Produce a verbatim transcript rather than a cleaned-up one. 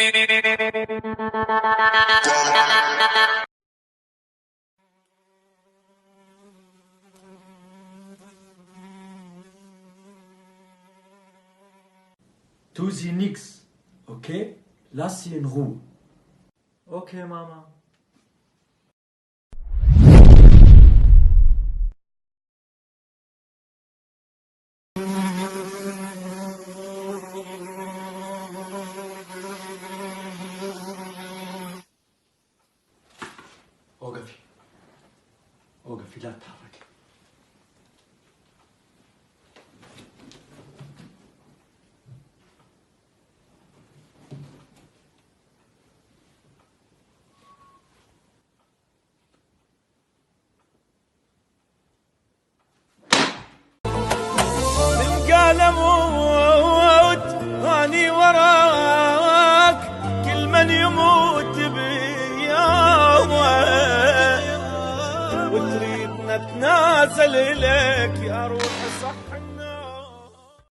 Tu zî nix, ok? Lass sie in Ruhe. Ok, Mama. Oqifî. Oqifî, la tithareke. من قال أموت أني وراك، كل من يموت بيا، وتريد نتنازل إليك يا روح صح.